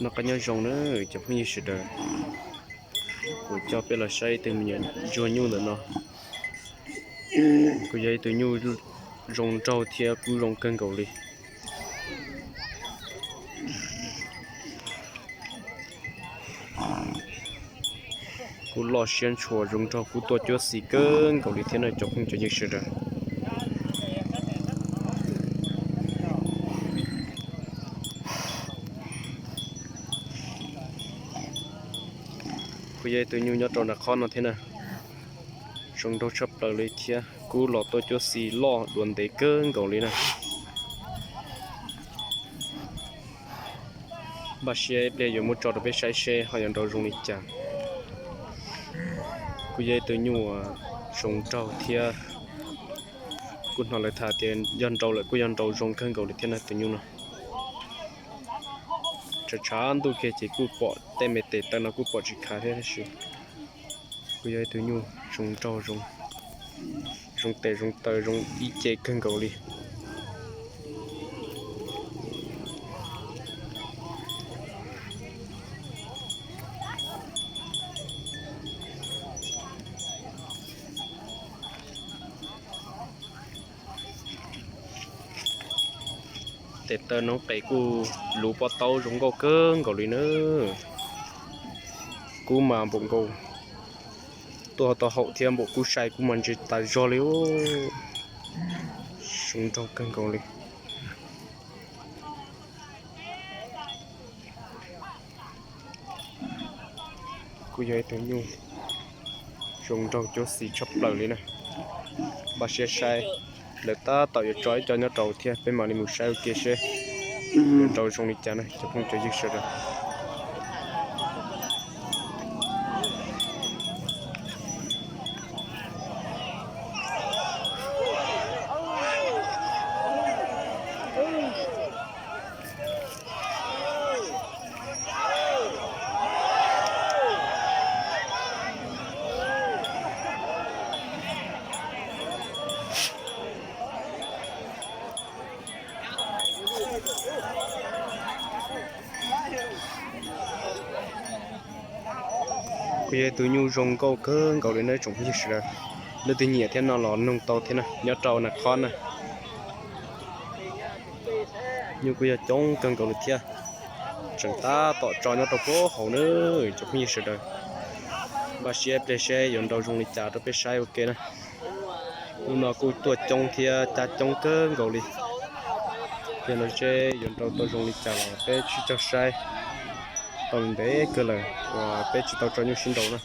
Noj qab nyob zoo na cov phooj ywg sawv daws, kuv coj peb los saib ib tug me nyuam ntsuag nyuj ntawm no. Kuj yog ib tug nyuj zoo nraug thiab kub zoo kawg nkaus li. Kub loj siab ntshua zoo nraug kub tuaj cuab xis kawg nkaus li thiab na cov phooj cov ywg sawv daws. Kuj yog ib tug nyuj nyob rau nram qhov no thiab na. Zoo nraug tshaj plaws li thiab kub los tuaj cuab xis loj dua ntev kawg nkaus li na. Npaj siab ib pliag yuav muab tso rau peb saib seb ho yuav nraus zoo li cas. Kuj yog ib tug nyuj zoo nraug thiab kuj hnov lawv tham tias yog nraus lawm kuj yog nraus zoo kawg nkaus li thiab na tus nyuj no. Tshav tshav ntuj kiag ces kuj pom tej me tes taw no kuj pom tsis khav thiab tab sis kuj yog ib tug nyuj zoo nraug, zoo tes zoo taw zoo ib ce kawg nkaus li. Tes taw noob qes kuj luv pob taub zoo nkauj kawg nkaus li na. Kub mas npaum nkaus tuaj tau haum thiab npaum kub sai kub mas ntse tas zog li. Zoo nraug kawg nkaus li. Kuj yog ib tug nyuj zoo nraug cuab xis tshaj plaws li na. Npaj siab saib, lawv tab tom yuav tso ib co nyob rau thiab peb mam li mus saib ua ke seb yuav nraus zoo li cas na cov phooj cov ywg sawv daws. Kuj yog tus nyuj zoo nkauj kawg nkaus li na tsoom phooj ywg sawv daws. Leej twg nyiam thiab no los nug tau thiab na nyob rau nram qhov na. Nyuj kuj yog coob kawg nkaus li thiab. Tseem tab tom tso nyob rau puag hauv na tsoom phooj ywg sawv daws. Npaj siab pliag seb yuav nraus zoo li cas rau peb saib ua ke na. Hnub no kuj tuaj coob thiab cab coob kawg nkaus li. Yog no seb yuav nraus tau zoo li cas los peb sib cog saib tau ntev kawg lawm uas peb tsis tau tso nyuj sib nraus na.